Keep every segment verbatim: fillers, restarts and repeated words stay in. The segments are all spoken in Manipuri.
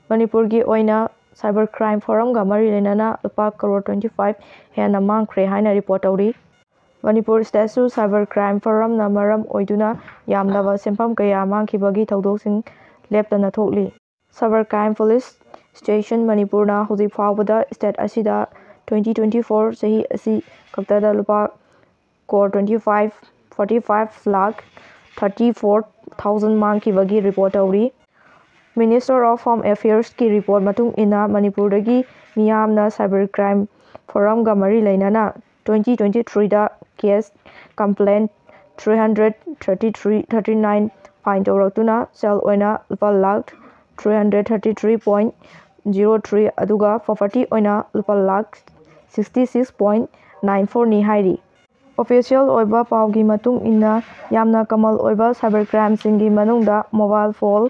ꯃꯅꯤꯄꯨꯔꯒꯤ ꯑꯣꯏꯅ cyber crime forumꯒ ꯃꯔꯤ ꯂꯩꯅꯅ ꯂꯨꯄꯥ ꯀꯔꯣꯔ twenty five ꯍꯦꯟꯅ ꯃꯥꯡꯈ꯭ꯔꯦ ꯍꯥꯏꯅ ꯔꯤꯄꯣꯔꯠ ꯇꯧꯔꯤ꯫ ꯃꯅꯤꯄꯨꯔ stateꯁꯨ cyber crime forumꯅ ꯃꯔꯝ ꯑꯣꯏꯗꯨꯅ ꯌꯥꯝꯂꯕ ꯁꯦꯟꯐꯝ ꯀꯌꯥ ꯃꯥꯡꯈꯤꯕꯒꯤ ꯊꯧꯗꯣꯛꯁꯤꯡ ꯂꯦꯞꯇꯅ ꯊꯣꯛꯂꯤ꯫ Cyber crime police station ꯃꯅꯤꯄꯨꯔꯅ ꯍꯧꯖꯤꯛ ꯐꯥꯎꯕꯗ state ꯑꯁꯤꯗ twenty twenty four ꯆꯍꯤ ꯑꯁꯤ ꯈꯛꯇꯗ ꯂꯨꯄꯥ crore twenty five forty five lakh thirty four thousand ꯃꯥꯡꯈꯤꯕꯒꯤ ꯔꯤꯄꯣꯔꯠ ꯇꯧꯔꯤ꯫ Minister of Home Affairsꯀꯤ ꯔꯤꯄꯣꯔꯠ ꯃꯇꯨꯡ ꯏꯟꯅ, ꯃꯅꯤꯄꯨꯔꯗꯒꯤ ꯃꯤꯌꯥꯝꯅ cyber crime forumꯒ ꯃꯔꯤ ꯂꯩꯅꯅ twenty twenty threeꯗ case complaint three hundred thirty three thirty nine fine ꯇꯧꯔꯛꯇꯨꯅ ꯁꯦꯜ ꯑꯣꯏꯅ ꯂꯨꯄꯥ lakh three hundred thirty three point zero three, ꯑꯗꯨꯒ property ꯑꯣꯏꯅ ꯂꯨꯄꯥ lakh sixty six point nine fourꯅꯤ ꯍꯥꯏꯔꯤ꯫ Official ꯑꯣꯏꯕ ꯄꯥꯎꯒꯤ ꯃꯇꯨꯡ ꯏꯟꯅ, ꯌꯥꯝꯅ common ꯑꯣꯏꯕ cyber crimeꯁꯤꯡꯒꯤ ꯃꯅꯨꯡꯗ mobile phone,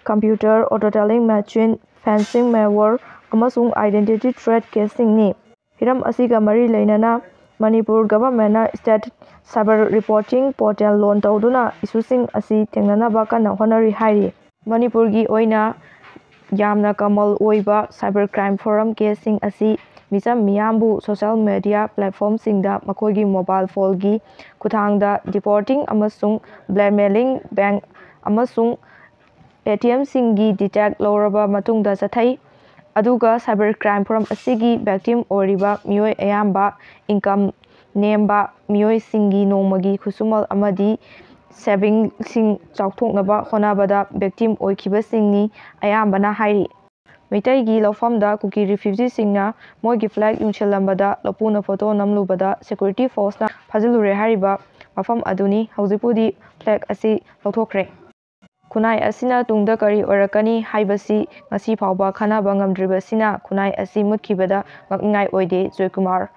computer, auto telling machine, phishing malware, ꯑꯃꯁꯨꯡ identity theft caseꯁꯤꯡꯅꯤ꯫ ꯍꯤꯔꯝ ꯑꯁꯤꯒ ꯃꯔꯤ ꯂꯩꯅꯅ Manipur governmentꯅ state cyber reporting portal launch ꯇꯧꯗꯨꯅ issueꯁꯤꯡ ꯑꯁꯤ ꯊꯦꯡꯅꯅꯕ ꯀꯟꯅ ꯍꯣꯠꯅꯔꯤ ꯍꯥꯏꯔꯤ꯫ ꯃꯅꯤꯄꯨꯔꯒꯤ ꯑꯣꯏꯅ ꯌꯥꯝꯅ common ꯑꯣꯏꯕ cyber crime forum caseꯁꯤꯡ ꯑꯁꯤ ꯃꯤꯆꯝ ꯃꯤꯌꯥꯝꯕꯨ social media platformꯁꯤꯡꯗ ꯃꯈꯣꯏꯒꯤ mobile phoneꯒꯤ ꯈꯨꯠꯊꯥꯡꯗ defrauding ꯑꯃꯁꯨꯡ blackmailing, bank ꯑꯃꯁꯨꯡ ATMꯁꯤꯡꯒꯤ data ꯂꯧꯔꯕ ꯃꯇꯨꯡꯗ ꯆꯠꯊꯩ꯫ ꯑꯗꯨꯒ cyber crime forum ꯑꯁꯤꯒꯤ victim ꯑꯣꯏꯔꯤꯕ ꯃꯤꯑꯣꯏ ꯑꯌꯥꯝꯕ income ꯅꯦꯝꯕ ꯃꯤꯑꯣꯏꯁꯤꯡꯒꯤ ꯅꯣꯡꯃꯒꯤ ꯈꯨꯠꯁꯨꯃꯟ ꯑꯃꯗꯤ savingꯁꯤꯡ ꯆꯥꯎꯊꯣꯛꯅꯕ ꯍꯣꯠꯅꯕꯗ victim ꯑꯣꯏꯈꯤꯕꯁꯤꯡꯅꯤ ꯑꯌꯥꯝꯕꯅ ꯍꯥꯏꯔꯤ꯫ ꯃꯩꯇꯩꯒꯤ ꯂꯧꯐꯝꯗ ꯀꯨꯀꯤ refugeeꯁꯤꯡꯅ ꯃꯣꯏꯒꯤ flag ꯌꯨꯡꯁꯤꯜꯂꯝꯕꯗ ꯂꯧꯄꯨꯅ photo ꯅꯝꯂꯨꯕꯗ security forceꯅ ꯐꯥꯖꯤꯜꯂꯨꯔꯦ ꯍꯥꯏꯔꯤꯕ ꯃꯐꯝ ꯑꯗꯨꯅꯤ꯫ ꯍꯧꯖꯤꯛꯄꯨꯗꯤ flag ꯑꯁꯤ ꯂꯧꯊꯣꯛꯈ꯭ꯔꯦ꯫ ꯈꯨꯟꯅꯥꯏ ꯑꯁꯤꯅ ꯇꯨꯡꯗ ꯀꯔꯤ ꯑꯣꯏꯔꯛꯀꯅꯤ ꯍꯥꯏꯕꯁꯤ ꯉꯁꯤ ꯐꯥꯎꯕ ꯈꯟꯅꯕ ꯉꯝꯗ꯭ꯔꯤꯕꯁꯤꯅ ꯈꯨꯟꯅꯥꯏ ꯑꯁꯤ ꯃꯨꯠꯈꯤꯕꯗ ꯉꯛꯅꯤꯡꯉꯥꯏ ꯑꯣꯏꯗꯦ, ꯖꯣꯏꯀꯨꯃꯥꯔ꯫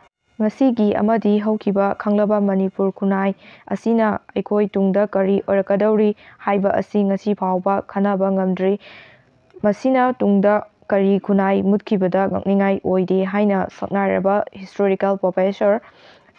ꯉꯁꯤꯒꯤ ꯑꯃꯗꯤ ꯍꯧꯈꯤꯕ ꯈꯪꯂꯕ ꯃꯅꯤꯄꯨꯔ ꯈꯨꯟꯅꯥꯏ ꯑꯁꯤꯅ ꯑꯩꯈꯣꯏ ꯇꯨꯡꯗ ꯀꯔꯤ ꯑꯣꯏꯔꯛꯀꯗꯧꯔꯤ ꯍꯥꯏꯕ ꯑꯁꯤ ꯉꯁꯤ ꯐꯥꯎꯕ ꯈꯟꯅꯕ ꯉꯝꯗ꯭ꯔꯤ꯫ ꯃꯁꯤꯅ ꯇꯨꯡꯗ ꯀꯔꯤ ꯈꯨꯟꯅꯥꯏ ꯃꯨꯠꯈꯤꯕꯗ ꯉꯛꯅꯤꯡꯉꯥꯏ ꯑꯣꯏꯗꯦ ꯍꯥꯏꯅ ꯁꯛꯅꯥꯏꯔꯕ historical professor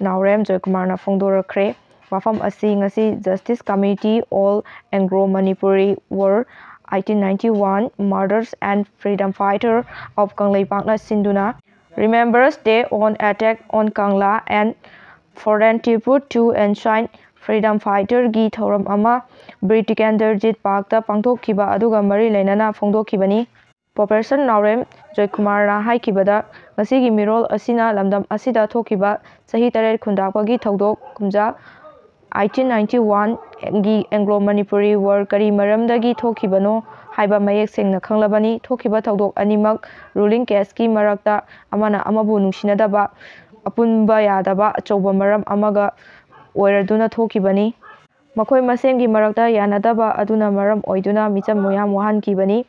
ꯅꯥꯎꯔꯦꯝ ꯖꯣꯏꯀꯨꯃꯥꯔꯅ ꯐꯣꯡꯗꯣꯔꯛꯈ꯭ꯔꯦ꯫ ꯋꯥꯐꯝ ꯑꯁꯤ ꯉꯁꯤ Justice Committee All Anglo Manipuri War eighteen ninety-one Martyrs and Freedom Fighter of Kangleipak ꯅ ꯁꯤꯟꯗꯨꯅ Remembrance Day on Attack on Kangla and Foreign Tribute to Ancient Freedom Fighter ꯒꯤ ꯊꯧꯔꯝ ꯑꯃ ꯕꯤꯔ ꯇꯤꯀꯦꯟꯗ꯭ꯔꯖꯤꯠ ꯄꯥꯔꯛꯇ ꯄꯥꯡꯊꯣꯛꯈꯤꯕ ꯑꯗꯨꯒ ꯃꯔꯤ ꯂꯩꯅꯅ ꯐꯣꯡꯗꯣꯛꯈꯤꯕꯅꯤ꯫ ꯄ꯭ꯔꯣꯐꯦꯁꯔ ꯅꯥꯎꯔꯦꯝ ꯖꯣꯏꯀꯨꯃꯥꯔꯅ ꯍꯥꯏꯈꯤꯕꯗ, ꯉꯁꯤꯒꯤ ꯃꯤꯔꯣꯜ ꯑꯁꯤꯅ ꯂꯝꯗꯝ ꯑꯁꯤꯗ ꯊꯣꯛꯈꯤꯕ ꯆꯍꯤ ꯇꯔꯦꯠ ꯈꯨꯟꯇꯥꯛꯄꯒꯤ ꯊꯧꯗꯣꯛ ꯀꯨꯝꯖꯥ eighteen ninety-one ꯒꯤ Anglo Manipuri War ꯀꯔꯤ ꯃꯔꯝꯗꯒꯤ ꯊꯣꯛꯈꯤꯕꯅꯣ ꯍꯥꯏꯕ ꯃꯌꯦꯛ ꯁꯦꯡꯅ ꯈꯪꯂꯕꯅꯤ꯫ ꯊꯣꯛꯈꯤꯕ ꯊꯧꯗꯣꯛ ꯑꯅꯤꯃꯛ ruling caste ꯀꯤ ꯃꯔꯛꯇ ꯑꯃꯅ ꯑꯃꯕꯨ ꯅꯨꯡꯁꯤꯅꯗꯕ, ꯑꯄꯨꯟꯕ ꯌꯥꯗꯕ ꯑꯆꯧꯕ ꯃꯔꯝ ꯑꯃꯒ ꯑꯣꯏꯔꯗꯨꯅ ꯊꯣꯛꯈꯤꯕꯅꯤ꯫ ꯃꯈꯣꯏ ꯃꯁꯦꯟꯒꯤ ꯃꯔꯛꯇ ꯌꯥꯅꯗꯕ ꯑꯗꯨꯅ ꯃꯔꯝ ꯑꯣꯏꯗꯨꯅ ꯃꯤꯆꯝ ꯃꯌꯥꯝ ꯋꯥꯍꯟꯈꯤꯕꯅꯤ꯫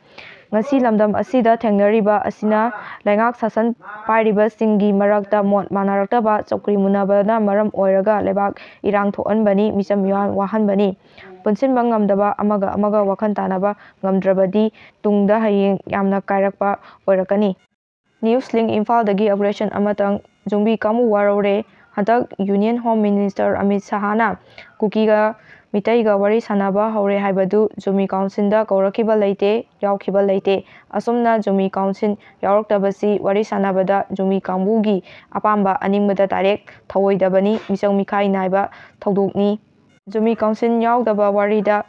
ꯉꯁꯤ ꯂꯝꯗꯝ ꯑꯁꯤꯗ ꯊꯦꯡꯅꯔꯤꯕ ꯑꯁꯤꯅ ꯂꯩꯉꯥꯛ ꯁꯥꯁꯟ ꯄꯥꯏꯔꯤꯕꯁꯤꯡꯒꯤ ꯃꯔꯛꯇ ꯃꯣꯠ ꯃꯥꯟꯅꯔꯛꯇꯕ, ꯆꯧꯀ꯭ꯔꯤ ꯃꯨꯟꯅꯕꯅ ꯃꯔꯝ ꯑꯣꯏꯔꯒ ꯂꯩꯕꯥꯛ ꯏꯔꯥꯡ ꯊꯣꯛꯍꯟꯕꯅꯤ, ꯃꯤꯆꯝ ꯃꯤꯌꯥꯝ ꯋꯥꯍꯟꯕꯅꯤ꯫ ꯄꯨꯟꯁꯤꯟꯕ ꯉꯝꯗꯕ, ꯑꯃꯒ ꯑꯃꯒ ꯋꯥꯈꯜ ꯇꯥꯅꯕ ꯉꯝꯗ꯭ꯔꯕꯗꯤ ꯇꯨꯡꯗ ꯍꯌꯦꯡ ꯌꯥꯝꯅ ꯀꯥꯏꯔꯛꯄ ꯑꯣꯏꯔꯛꯀꯅꯤ꯫ News Link ꯏꯝꯐꯥꯜꯗꯒꯤ ꯑꯒ꯭ꯔꯦꯁꯟ ꯑꯃꯇꯪ꯫ ꯖꯣꯃꯤ ꯀꯥꯡꯕꯨ ꯋꯥꯔꯧꯔꯦ꯫ ꯍꯟꯗꯛ Union Home Minister ꯑꯃꯤꯠ ꯁꯍꯥꯅ ꯀꯨꯀꯤꯒ ꯃꯤꯇꯩꯒ ꯋꯥꯔꯤ ꯁꯥꯟꯅꯕ ꯍꯧꯔꯦ ꯍꯥꯏꯕꯗꯨ ꯖꯣꯃꯤ ꯀꯥꯎꯟꯁꯤꯜꯗ ꯀꯧꯔꯛꯈꯤꯕ ꯂꯩꯇꯦ, ꯌꯥꯎꯈꯤꯕ ꯂꯩꯇꯦ꯫ ꯑꯁꯨꯝꯅ ꯖꯣꯃꯤ ꯀꯥꯎꯟꯁꯤꯜ ꯌꯥꯎꯔꯛꯇꯕꯁꯤ ꯋꯥꯔꯤ ꯁꯥꯟꯅꯕꯗ ꯖꯣꯃꯤ ꯀꯥꯡꯕꯨꯒꯤ ꯑꯄꯥꯝꯕ ꯑꯅꯤꯡꯕꯗ direct ꯊꯧꯑꯣꯏꯗꯕꯅꯤ, ꯃꯤꯆꯪ ꯃꯤꯈꯥꯏ ꯅꯥꯏꯕ ꯊꯧꯗꯣꯛꯅꯤ꯫ ꯖꯣꯃꯤ ꯀꯥꯎꯟꯁꯤꯜ ꯌꯥꯎꯗꯕ ꯋꯥꯔꯤꯗ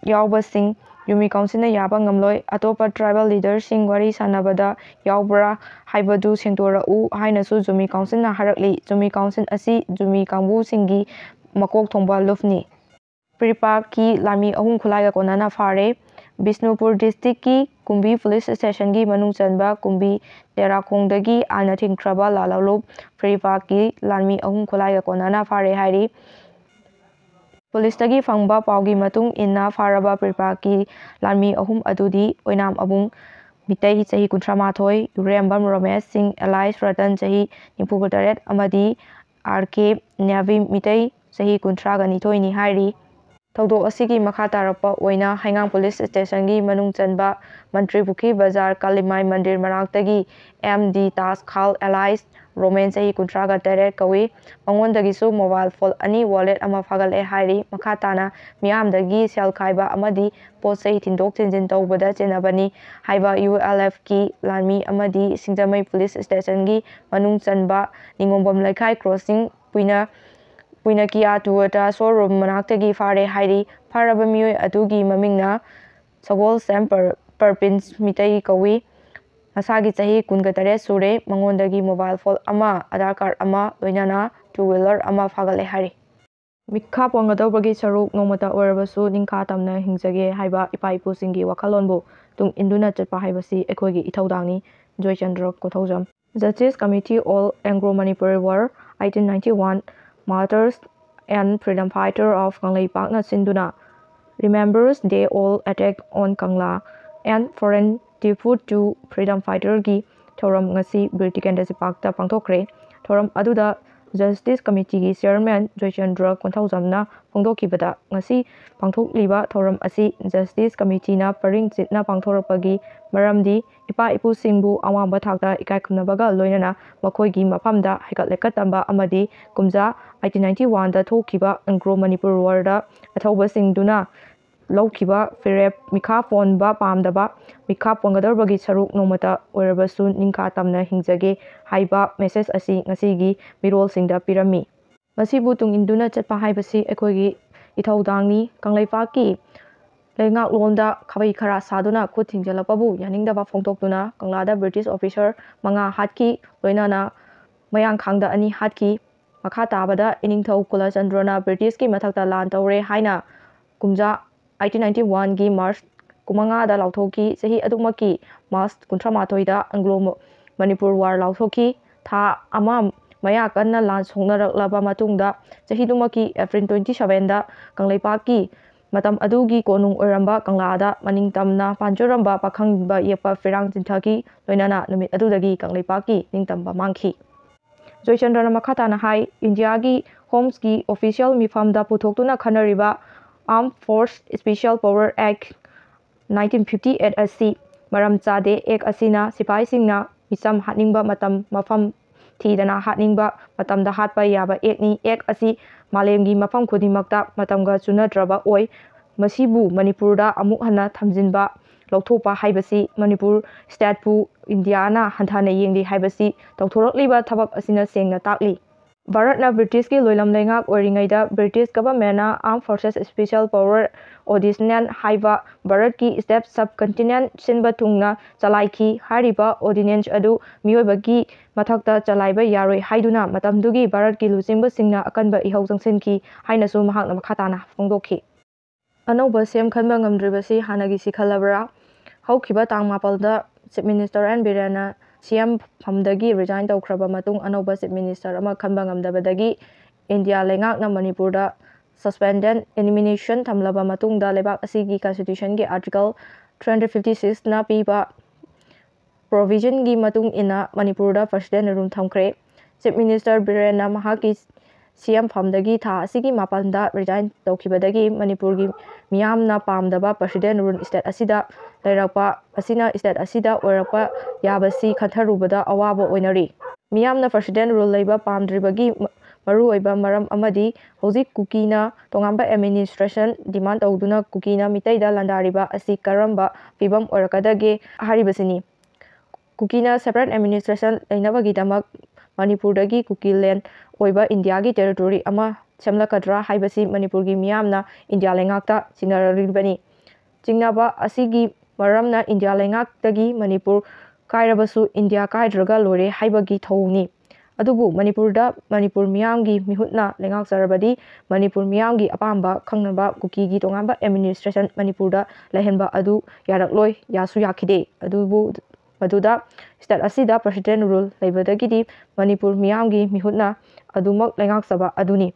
ꯌꯥꯎꯕꯁꯤꯡ ꯖꯣꯃꯤ ꯀꯥꯎꯟꯁꯤꯜꯅ ꯌꯥꯕ ꯉꯝꯂꯣꯏ꯫ ꯑꯇꯣꯞꯄ tribal leader ꯁꯤꯡ ꯋꯥꯔꯤ ꯁꯥꯟꯅꯕꯗ ꯌꯥꯎꯕ꯭ꯔꯥ ꯍꯥꯏꯕꯗꯨ ꯁꯦꯡꯗꯣꯔꯛꯎ ꯍꯥꯏꯅꯁꯨ ꯖꯣꯃꯤ ꯀꯥꯎꯟꯁꯤꯜꯅ ꯍꯥꯏꯔꯛꯂꯤ꯫ ꯖꯣꯃꯤ ꯀꯥꯎꯟꯁꯤꯜ ꯑꯁꯤ ꯖꯣꯃꯤ ꯀꯥꯡꯕꯨꯁꯤꯡꯒꯤ ꯃꯀꯣꯛ ꯊꯣꯡꯕ ꯂꯨꯞꯅꯤ꯫ ꯐ꯭ꯔꯤꯄꯥꯛꯀꯤ ꯂꯥꯟꯃꯤ ꯑꯍꯨꯝ ꯈꯨꯠꯂꯥꯏꯒ ꯀꯣꯟꯅꯅ ꯐꯥꯔꯦ꯫ ꯕꯤꯁꯅꯨꯄꯨꯔ district ꯀꯤ ꯀꯨꯝꯕꯤ police station ꯒꯤ ꯃꯅꯨꯡ ꯆꯟꯕ ꯀꯨꯝꯕꯤ ꯇꯦꯔꯥꯈꯣꯡꯗꯒꯤ ꯑꯥꯏꯟꯅ ꯊꯤꯡꯈ꯭ꯔꯕ ꯂꯥꯜꯍꯧꯂꯨꯞ ꯐ꯭ꯔꯤꯄꯥꯛꯀꯤ ꯂꯥꯟꯃꯤ ꯑꯍꯨꯝ ꯈꯨꯠꯂꯥꯏꯒ ꯀꯣꯟꯅꯅ ꯐꯥꯔꯦ ꯍꯥꯏꯔꯤ꯫ ꯄꯨꯂꯤꯁꯇꯒꯤ ꯐꯪꯕ ꯄꯥꯎꯒꯤ ꯃꯇꯨꯡ ꯏꯟꯅ, ꯐꯥꯔꯕ ꯐ꯭ꯔꯤꯄꯥꯛꯀꯤ ꯂꯥꯟꯃꯤ ꯑꯍꯨꯝ ꯑꯗꯨꯗꯤ ꯑꯣꯏꯅꯥꯝ ꯑꯕꯨꯡ ꯃꯤꯇꯩ, ꯆꯍꯤ ꯀꯨꯟꯊ꯭ꯔꯥ ꯃꯥꯊꯣꯏ, ꯌꯨꯔꯦꯝꯕꯝ ꯔꯣꯃꯦꯁ ꯁꯤꯡ alias ꯔꯇꯟ, ꯆꯍꯤ ꯅꯤꯐꯨ ꯇꯔꯦꯠ, ꯑꯃꯗꯤ ꯑꯥꯔ ꯀꯦ ꯅ꯭ꯌꯥꯕꯤ ꯃꯤꯇꯩ, ꯆꯍꯤ ꯀꯨꯟꯊ꯭ꯔꯥꯒ ꯅꯤꯊꯣꯏꯅꯤ ꯍꯥꯏꯔꯤ꯫ ꯊꯧꯗꯣꯛ ꯑꯁꯤꯒꯤ ꯃꯈꯥ ꯇꯥꯔꯛꯄ ꯑꯣꯏꯅ ꯍꯩꯉꯥꯡ ꯄꯨꯂꯤꯁ ꯁ꯭ꯇꯦꯁꯟꯒꯤ ꯃꯅꯨꯡ ꯆꯟꯕ ꯃꯟꯇ꯭ꯔꯤ ꯄꯨꯈ꯭ꯔꯤ ꯕꯖꯥꯔ ꯀꯥꯂꯤꯃꯥꯏ ꯃꯟꯗꯤꯔ ꯃꯅꯥꯛꯇꯒꯤ M D Taj Khal alias Romen ꯆꯍꯤ ꯀꯨꯟꯊ꯭ꯔꯥꯒ ꯇꯔꯦꯠ ꯀꯧꯏ꯫ ꯃꯉꯣꯟꯗꯒꯤꯁꯨ ꯃꯣꯕꯥꯏꯜ ꯐꯣꯟ ꯑꯅꯤ, ꯋꯥꯂꯦꯠ ꯑꯃ ꯐꯥꯒꯠꯂꯦ ꯍꯥꯏꯔꯤ꯫ ꯃꯈꯥ ꯇꯥꯅ ꯃꯤꯌꯥꯝꯗꯒꯤ ꯁꯦꯜ ꯈꯥꯏꯕ ꯑꯃꯗꯤ ꯄꯣꯠ ꯆꯩ ꯊꯤꯟꯗꯣꯛ ꯊꯤꯟꯖꯤꯟ ꯇꯧꯕꯗ ꯆꯦꯟꯅꯕꯅꯤ ꯍꯥꯏꯕ ꯌꯨ ꯑꯦꯜ ꯑꯦꯐꯀꯤ ꯂꯥꯟꯃꯤ ꯑꯃꯗꯤ ꯁꯤꯡꯖꯃꯩ ꯄꯨꯂꯤꯁ ꯁ꯭ꯇꯦꯁꯟꯒꯤ ꯃꯅꯨꯡ ꯆꯟꯕ ꯅꯤꯉꯣꯝꯕꯝ ꯂꯩꯈꯥꯏ ꯀ꯭ꯔꯣꯁꯤꯡ ꯄꯨꯏꯅ ꯄꯨꯏꯅꯀꯤꯌꯥ ꯇꯣꯌꯣꯇꯥ ꯁꯣꯔꯨꯝ ꯃꯅꯥꯛꯇꯒꯤ ꯐꯥꯔꯦ ꯍꯥꯏꯔꯤ꯫ ꯐꯥꯔꯕ ꯃꯤꯑꯣꯏ ꯑꯗꯨꯒꯤ ꯃꯃꯤꯡꯅ ꯁꯒꯣꯜꯁꯦꯝ ꯄꯔ-, ꯄꯔꯄꯤꯟꯁ ꯃꯤꯇꯩ ꯀꯧꯏ꯫ ꯃꯁꯥꯒꯤ ꯆꯍꯤ ꯀꯨꯟꯒ ꯇꯔꯦꯠ ꯁꯨꯔꯦ꯫ ꯃꯉꯣꯟꯗꯒꯤ ꯃꯣꯕꯥꯏꯜ ꯐꯣꯟ ꯑꯃ, ꯑꯙꯥꯔ ꯀꯥꯔꯗ ꯑꯃ, ꯂꯣꯏꯅꯅ ꯇꯨ ꯋꯤꯂꯔ ꯑꯃ ꯐꯥꯒꯠꯂꯦ ꯍꯥꯏꯔꯤ꯫ ꯃꯤꯈꯥ ꯄꯣꯟꯒꯗꯧꯕꯒꯤ ꯁꯔꯨꯛ ꯅꯣꯡꯃꯇ ꯑꯣꯏꯔꯕꯁꯨ ꯅꯤꯡꯈꯥ ꯇꯝꯅ ꯍꯤꯡꯖꯒꯦ ꯍꯥꯏꯕ ꯏꯄꯥ ꯏꯄꯨꯁꯤꯡꯒꯤ ꯋꯥꯈꯜꯂꯣꯟꯕꯨ ꯇꯨꯡ ꯏꯟꯗꯨꯅ ꯆꯠꯄ ꯍꯥꯏꯕꯁꯤ ꯑꯩꯈꯣꯏꯒꯤ ꯏꯊꯧꯗꯥꯡꯅꯤ꯫ Joychandra ꯀꯣꯊꯧꯖꯝ꯫ Justice Committee All Anglo Manipur War eighteen ninety-one Martyrs and Freedom Fighter of ꯀꯪꯂꯩꯄꯥꯛꯅ ꯁꯤꯟꯗꯨꯅ Remembrance Day All Attack on Kangla and Foreign Tribute to Freedom Fighter ꯒꯤ ꯊꯧꯔꯝ ꯉꯁꯤ ꯕꯤꯔ ꯇꯤꯀꯦꯟꯗ꯭ꯔꯖꯤꯠ ꯄꯥꯛꯇ ꯄꯥꯡꯊꯣꯛꯈ꯭ꯔꯦ꯫ ꯊꯧꯔꯝ ꯑꯗꯨꯗ Justice Committee ꯒꯤ Chairman ꯖꯣꯏꯆꯟꯗ꯭ꯔ ꯀꯣꯟꯊꯧꯖꯝꯅ ꯐꯣꯡꯗꯣꯛꯈꯤꯕꯗ, ꯉꯁꯤ ꯄꯥꯡꯊꯣꯛꯂꯤꯕ ꯊꯧꯔꯝ ꯑꯁꯤ Justice Committee ꯅ ꯄꯔꯤꯡ ꯆꯤꯠꯅ ꯄꯥꯡꯊꯣꯔꯛꯄꯒꯤ ꯃꯔꯝꯗꯤ ꯏꯄꯥ ꯏꯄꯨꯁꯤꯡꯕꯨ ꯑꯋꯥꯡꯕ ꯊꯥꯛꯇ ꯏꯀꯥꯏ ꯈꯨꯝꯅꯕꯒ ꯂꯣꯏꯅꯅ ꯃꯈꯣꯏꯒꯤ ꯃꯐꯝꯗ ꯍꯩꯀꯠ ꯂꯩꯀꯠ ꯇꯝꯕ ꯑꯃꯗꯤ ꯀꯨꯝꯖꯥ eighteen ninety-one ꯗ ꯊꯣꯛꯈꯤꯕ Anglo Manipur War ꯗ ꯑꯊꯧꯕꯁꯤꯡꯗꯨꯅ ꯂꯧꯈꯤꯕ ꯐꯤꯔꯦꯞ ꯃꯤꯈꯥ ꯄꯣꯟꯕ ꯄꯥꯝꯗꯕ, ꯃꯤꯈꯥ ꯄꯣꯟꯒꯗꯧꯔꯕꯒꯤ ꯁꯔꯨꯛ ꯅꯣꯡꯃꯇ ꯑꯣꯏꯔꯕꯁꯨ ꯅꯤꯡꯈꯥ ꯇꯝꯅ ꯍꯤꯡꯖꯒꯦ ꯍꯥꯏꯕ message ꯑꯁꯤ ꯉꯁꯤꯒꯤ ꯃꯤꯔꯣꯜꯁꯤꯡꯗ ꯄꯤꯔꯝꯃꯤ꯫ ꯃꯁꯤꯕꯨ ꯇꯨꯡ ꯏꯟꯗꯨꯅ ꯆꯠꯄ ꯍꯥꯏꯕꯁꯤ ꯑꯩꯈꯣꯏꯒꯤ ꯏꯊꯧꯗꯥꯡꯅꯤ꯫ ꯀꯪꯂꯩꯄꯥꯛꯀꯤ ꯂꯩꯉꯥꯛꯂꯣꯟꯗ ꯈꯥꯕꯩ ꯈꯔꯥ ꯁꯥꯗꯨꯅ ꯈꯨꯠ ꯊꯤꯡꯖꯤꯜꯂꯛꯄꯕꯨ ꯌꯥꯅꯤꯡꯗꯕ ꯐꯣꯡꯗꯣꯛꯇꯨꯅ ꯀꯪꯂꯥꯗ British officer ꯃꯉꯥ ꯍꯥꯠꯈꯤ, ꯂꯣꯏꯅꯅ ꯃꯌꯥꯡꯈꯥꯡꯗ ꯑꯅꯤ ꯍꯥꯠꯈꯤ꯫ ꯃꯈꯥ ꯇꯥꯕꯗ ꯏꯅꯤꯡꯊꯧ ꯀꯨꯂꯆꯟꯗ꯭ꯔꯅ British ꯀꯤ ꯃꯊꯛꯇ ꯂꯥꯟ ꯇꯧꯔꯦ ꯍꯥꯏꯅ ꯀꯨꯝꯖꯥ eighteen ninety-one ꯒꯤ March ꯀꯨꯟꯃꯉꯥꯗ ꯂꯥꯎꯊꯣꯛꯈꯤ꯫ ꯆꯍꯤ ꯑꯗꯨꯃꯛꯀꯤ March ꯀꯨꯟꯊ꯭ꯔꯥ ꯃꯥꯊꯣꯏꯗ Anglo Manipur War ꯂꯥꯎꯊꯣꯛꯈꯤ꯫ ꯊꯥ ꯑꯃ ꯃꯌꯥ ꯀꯟꯅ ꯂꯥꯟ ꯁꯣꯛꯅꯔꯛꯂꯕ ꯃꯇꯨꯡꯗ, ꯆꯍꯤꯗꯨꯃꯛꯀꯤ April twenty seven ꯗ ꯀꯪꯂꯩꯄꯥꯛꯀꯤ ꯃꯇꯝ ꯑꯗꯨꯒꯤ ꯀꯣꯅꯨꯡ ꯑꯣꯏꯔꯝꯕ ꯀꯪꯂꯥꯗ ꯃꯅꯤꯡ ꯇꯝꯅ ꯄꯥꯟꯖꯔꯝꯕ ꯄꯥꯈꯪꯕ ꯌꯦꯛꯄ ꯐꯤꯔꯥꯡ ꯆꯤꯟꯊꯈꯤ꯫ ꯂꯣꯏꯅꯅ ꯅꯨꯃꯤꯠ ꯑꯗꯨꯗꯒꯤ ꯀꯪꯂꯩꯄꯥꯛꯀꯤ ꯅꯤꯡꯇꯝꯕ ꯃꯥꯡꯈꯤ꯫ ꯖꯣꯏꯆꯟꯗ꯭ꯔꯅ ꯃꯈꯥ ꯇꯥꯅ ꯍꯥꯏ, ꯏꯟꯗꯤꯌꯥꯒꯤ Homes ꯀꯤ official ꯃꯤꯐꯝꯗ ꯄꯨꯊꯣꯛꯇꯨꯅ ꯈꯟꯅꯔꯤꯕ Armed Force Special Power Act nineteen fifty eight ꯑꯁꯤ ꯃꯔꯝ ꯆꯥꯗꯦ꯫ ꯑꯦꯛ ꯑꯁꯤꯅ ꯁꯤꯐꯥꯏꯁꯤꯡꯅ ꯃꯤꯆꯝ ꯍꯥꯠꯅꯤꯡꯕ ꯃꯇꯝ, ꯃꯐꯝ ꯊꯤꯗꯅ ꯍꯥꯠꯅꯤꯡꯕ ꯃꯇꯝꯗ ꯍꯥꯠꯄ ꯌꯥꯕ ꯑꯦꯛꯅꯤ꯫ ꯑꯦꯛ ꯑꯁꯤ ꯃꯥꯂꯦꯝꯒꯤ ꯃꯐꯝ ꯈꯨꯗꯤꯡꯃꯛꯇ ꯃꯇꯝꯒ ꯆꯨꯅꯗ꯭ꯔꯕ ꯑꯣꯏ꯫ ꯃꯁꯤꯕꯨ ꯃꯅꯤꯄꯨꯔꯗ ꯑꯃꯨꯛ ꯍꯟꯅ ꯊꯝꯖꯤꯟꯕ, ꯂꯧꯊꯣꯛꯄ ꯍꯥꯏꯕꯁꯤ ꯃꯅꯤꯄꯨꯔ ꯁ꯭ꯇꯦꯠꯄꯨ ꯏꯟꯗꯤꯌꯥꯅ ꯍꯟꯊꯅ ꯌꯦꯡꯂꯤ ꯍꯥꯏꯕꯁꯤ ꯇꯧꯊꯣꯔꯛꯂꯤꯕ ꯊꯕꯛ ꯑꯁꯤꯅ ꯁꯦꯡꯅ ꯇꯥꯛꯂꯤ꯫ ꯚꯥꯔꯠꯅ ꯕ꯭ꯔꯤꯇꯤꯁꯀꯤ ꯂꯣꯏꯂꯝ ꯂꯩꯉꯥꯛ ꯑꯣꯏꯔꯤꯉꯩꯗ ꯕ꯭ꯔꯤꯇꯤꯁ ꯒꯚꯔꯟꯃꯦꯟꯅ Armed Forces Special Power Ordinance ꯍꯥꯏꯕ ꯚꯥꯔꯠꯀꯤ ꯁ꯭ꯇꯦꯠ ꯁꯕ ꯀꯟꯇꯤꯅꯦꯟꯠ ꯁꯤꯟꯕ ꯊꯨꯡꯅ ꯆꯂꯥꯏꯈꯤ꯫ ꯍꯥꯏꯔꯤꯕ ꯑꯣꯔꯗꯤꯅꯦꯟꯁ ꯑꯗꯨ ꯃꯤꯑꯣꯏꯕꯒꯤ ꯃꯊꯛꯇ ꯆꯂꯥꯏꯕ ꯌꯥꯔꯣꯏ ꯍꯥꯏꯗꯨꯅ ꯃꯇꯝꯗꯨꯒꯤ ꯚꯥꯔꯠꯀꯤ ꯂꯨꯆꯤꯡꯕꯁꯤꯡꯅ ꯑꯀꯟꯕ ꯏꯍꯧ ꯆꯪꯁꯤꯟꯈꯤ ꯍꯥꯏꯅꯁꯨ ꯃꯍꯥꯛꯅ ꯃꯈꯥ ꯇꯥꯅ ꯐꯣꯡꯗꯣꯛꯈꯤ꯫ ꯑꯅꯧꯕ ꯁꯤ ꯑꯦꯝ ꯈꯟꯕ ꯉꯝꯗ꯭ꯔꯤꯕꯁꯤ ꯍꯥꯟꯅꯒꯤ ꯁꯤ ꯈꯜꯂꯕ꯭ꯔꯥ? ꯍꯧꯈꯤꯕ ꯇꯥꯡ ꯃꯥꯄꯜꯗ ꯆꯤꯐ ꯃꯤꯅꯤꯁꯇꯔ ꯑꯦꯟ ꯕꯤꯔꯦꯟꯅ ꯁꯤ ꯑꯦꯝ ꯐꯝꯗꯒꯤ ꯔꯤꯖꯥꯏꯟ ꯇꯧꯈ꯭ꯔꯕ ꯃꯇꯨꯡ ꯑꯅꯧꯕ ꯆꯤꯐ ꯃꯤꯅꯤꯁꯇꯔ ꯑꯃ ꯈꯟꯕ ꯉꯝꯗꯕꯗꯒꯤ ꯏꯟꯗꯤꯌꯥ ꯂꯩꯉꯥꯛꯅ ꯃꯅꯤꯄꯨꯔꯗ ꯁꯁꯄꯦꯟꯗꯦꯟ ꯑꯦꯅꯤꯃꯤꯅꯦꯁꯟ ꯊꯝꯂꯕ ꯃꯇꯨꯡꯗ ꯂꯩꯕꯥꯛ ꯑꯁꯤꯒꯤ ꯀꯟꯁꯇꯤꯇ꯭ꯌꯨꯁꯟꯒꯤ ꯑꯥꯔꯇꯤꯀꯜ ꯊ꯭ꯔꯤ ꯍꯟꯗ꯭ꯔꯦꯠ ꯐꯤꯐꯇꯤ ꯁꯤꯛꯁꯅ ꯄꯤꯕ ꯄ꯭ꯔꯣꯚꯤꯖꯟꯒꯤ ꯃꯇꯨꯡ ꯏꯟꯅ ꯃꯅꯤꯄꯨꯔꯗ ꯄ꯭ꯔꯁꯤꯗꯦꯟ ꯔꯨꯜ ꯊꯝꯈ꯭ꯔꯦ꯫ ꯆꯤꯐ ꯃꯤꯅꯤꯁꯇꯔ ꯕꯤꯔꯦꯟꯅ ꯃꯍꯥꯛꯀꯤ ꯁꯤ ꯑꯦꯝ ꯐꯝꯗꯒꯤ ꯊꯥ ꯑꯁꯤꯒꯤ ꯃꯥꯄꯜꯗ ꯔꯤꯖꯥꯏꯟ ꯇꯧꯈꯤꯕꯗꯒꯤ ꯃꯅꯤꯄꯨꯔꯒꯤ ꯃꯤꯌꯥꯝꯅ ꯄꯥꯝꯗꯕ ꯄ꯭ꯔꯁꯤꯗꯦꯟ ꯔꯨꯜ ꯁ꯭ꯇꯦꯠ ꯑꯁꯤꯗ ꯂꯩꯔꯛꯄ ꯑꯁꯤꯅ ꯁ꯭ꯇꯦꯠ ꯑꯁꯤꯗ ꯑꯣꯏꯔꯛꯄ ꯌꯥꯕꯁꯤ ꯈꯟꯊꯔꯨꯕꯗ ꯑꯋꯥꯕ ꯑꯣꯏꯅꯔꯤ꯫ ꯃꯤꯌꯥꯝꯅ ꯄ꯭ꯔꯁꯤꯗꯦꯟ ꯔꯨꯜ ꯂꯩꯕ ꯄꯥꯝꯗ꯭ꯔꯤꯕꯒꯤ ꯃ-, ꯃꯔꯨꯑꯣꯏꯕ ꯃꯔꯝ ꯑꯃꯗꯤ ꯍꯧꯖꯤꯛ ꯀꯨꯀꯤꯅ ꯇꯣꯉꯥꯟꯕ ꯑꯦꯗꯃꯤꯅꯤꯁꯇ꯭ꯔꯦꯁꯟ ꯗꯤꯃꯥꯟ ꯇꯧꯗꯨꯅ ꯀꯨꯀꯤꯅ ꯃꯤꯇꯩꯗ ꯂꯥꯟꯗꯥꯔꯤꯕ ꯑꯁꯤ ꯀꯔꯝꯕ ꯐꯤꯕꯝ ꯑꯣꯏꯔꯛꯀꯗꯒꯦ ꯍꯥꯏꯔꯤꯕꯁꯤꯅꯤ꯫ ꯀꯨꯀꯤꯅ ꯁꯦꯄꯔꯦꯠ ꯑꯦꯗꯃꯤꯅꯤꯁꯇ꯭ꯔꯦꯁꯟ ꯂꯩꯅꯕꯒꯤꯗꯃꯛ ꯃꯅꯤꯄꯨꯔꯗꯒꯤ ꯀꯨꯀꯤ ꯂꯦꯟ ꯑꯣꯏꯕ ꯏꯟꯗꯤꯌꯥꯒꯤ ꯇꯦꯔꯤꯇꯣꯔꯤ ꯑꯃ ꯁꯦꯝꯂꯛꯀꯗ꯭ꯔꯥ ꯍꯥꯏꯕꯁꯤ ꯃꯅꯤꯄꯨꯔꯒꯤ ꯃꯤꯌꯥꯝꯅ ꯏꯟꯗꯤꯌꯥ ꯂꯩꯉꯥꯛꯇ ꯆꯤꯡꯅꯔꯤꯕꯅꯤ꯫ ꯆꯤꯡꯅꯕ ꯑꯁꯤꯒꯤ ꯃꯔꯝꯅ ꯏꯟꯗꯤꯌꯥ ꯂꯩꯉꯥꯛꯇꯒꯤ ꯃꯅꯤꯄꯨꯔ ꯀꯥꯏꯔꯕꯁꯨ ꯏꯟꯗꯤꯌꯥ ꯀꯥꯏꯗ꯭ꯔꯒ ꯂꯣꯏꯔꯦ ꯍꯥꯏꯕꯒꯤ ꯊꯧꯑꯣꯡꯅꯤ꯫ ꯑꯗꯨꯕꯨ ꯃꯅꯤꯄꯨꯔꯗ ꯃꯅꯤꯄꯨꯔ ꯃꯤꯌꯥꯝꯒꯤ ꯃꯤꯍꯨꯠꯅ ꯂꯩꯉꯥꯛꯆꯔꯕꯗꯤ ꯃꯅꯤꯄꯨꯔ ꯃꯤꯌꯥꯝꯒꯤ ꯑꯄꯥꯝꯕ ꯈꯪꯅꯕ ꯀꯨꯀꯤꯒꯤ ꯇꯣꯉꯥꯟꯕ ꯑꯦꯗꯃꯤꯅꯤꯁꯇ꯭ꯔꯦꯁꯟ ꯃꯅꯤꯄꯨꯔꯗ ꯂꯩꯍꯟꯕ ꯑꯗꯨ ꯌꯥꯔꯛꯂꯣꯏ, ꯌꯥꯁꯨ ꯌꯥꯈꯤꯗꯦ꯫ ꯑꯗꯨꯕꯨ ꯃꯗꯨꯗ ꯁ꯭ꯇꯦꯠ ꯑꯁꯤꯗ ꯄ꯭ꯔꯁꯤꯗꯦꯟ ꯔꯨꯜ ꯂꯩꯕꯗꯒꯤꯗꯤ ꯃꯅꯤꯄꯨꯔ ꯃꯤꯌꯥꯝꯒꯤ ꯃꯤꯍꯨꯠꯅ ꯑꯗꯨꯃꯛ ꯂꯩꯉꯥꯛꯆꯕ ꯑꯗꯨꯅꯤ꯫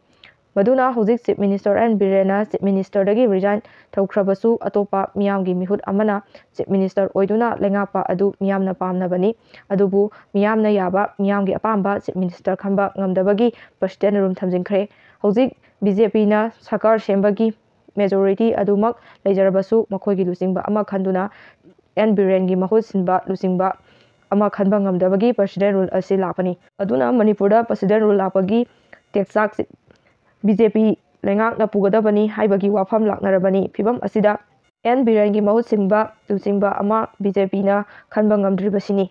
ꯃꯗꯨꯅ ꯍꯧꯖꯤꯛ ꯆꯤꯐ ꯃꯤꯅꯤꯁꯇꯔ ꯑꯦꯟ ꯕꯤꯔꯦꯟꯅ ꯆꯤꯐ ꯃꯤꯅꯤꯁꯇꯔꯗꯒꯤ ꯔꯤꯖꯥꯏꯟ ꯇꯧꯈ꯭ꯔꯕꯁꯨ ꯑꯇꯣꯞꯄ ꯃꯤꯌꯥꯝꯒꯤ ꯃꯤꯍꯨꯠ ꯑꯃꯅ ꯆꯤꯐ ꯃꯤꯅꯤꯁꯇꯔ ꯑꯣꯏꯗꯨꯅ ꯂꯩꯉꯥꯛꯄ ꯑꯗꯨ ꯃꯤꯌꯥꯝꯅ ꯄꯥꯝꯅꯕꯅꯤ꯫ ꯑꯗꯨꯕꯨ ꯃꯤꯌꯥꯝꯅ ꯌꯥꯕ, ꯃꯤꯌꯥꯝꯒꯤ ꯑꯄꯥꯝꯕ ꯆꯤꯐ ꯃꯤꯅꯤꯁꯇꯔ ꯈꯟꯕ ꯉꯝꯗꯕꯒꯤ ꯄ꯭ꯔꯁꯤꯗꯦꯟ ꯔꯨꯜ ꯊꯝꯖꯤꯟꯈ꯭ꯔꯦ꯫ ꯍꯧꯖꯤꯛ ꯕꯤ ꯖꯦ ꯄꯤꯅ ꯁꯔꯀꯥꯔ ꯁꯦꯝꯕꯒꯤ majority ꯑꯗꯨꯃꯛ ꯂꯩꯖꯔꯕꯁꯨ, ꯃꯈꯣꯏꯒꯤ ꯂꯨꯆꯤꯡꯕ ꯑꯃ ꯈꯟꯗꯨꯅ ꯑꯦꯟ ꯕꯤꯔꯦꯟꯒꯤ ꯃꯍꯨꯠ ꯁꯤꯟꯕ ꯂꯨꯆꯤꯡꯕ ꯑꯃ ꯈꯟꯕ ꯉꯝꯗꯕꯒꯤ president rule ꯑꯁꯤ ꯂꯥꯛꯄꯅꯤ꯫ ꯑꯗꯨꯅ ꯃꯅꯤꯄꯨꯔꯗ president rule ꯂꯥꯛꯄꯒꯤ ꯇꯦꯛꯆꯥꯛ ꯕꯤ ꯖꯦ ꯄꯤ ꯂꯩꯉꯥꯛꯅ ꯄꯨꯒꯗꯕꯅꯤ ꯍꯥꯏꯕꯒꯤ ꯋꯥꯐꯝ ꯂꯥꯛꯅꯔꯕꯅꯤ꯫ ꯐꯤꯕꯝ ꯑꯁꯤꯗ ꯑꯦꯟ ꯕꯤꯔꯦꯟꯒꯤ ꯃꯍꯨꯠ ꯁꯤꯟꯕ ꯂꯨꯆꯤꯡꯕ ꯑꯃ ꯕꯤ ꯖꯦ ꯄꯤꯅ ꯈꯟꯕ ꯉꯝꯗ꯭ꯔꯤꯕꯁꯤꯅꯤ꯫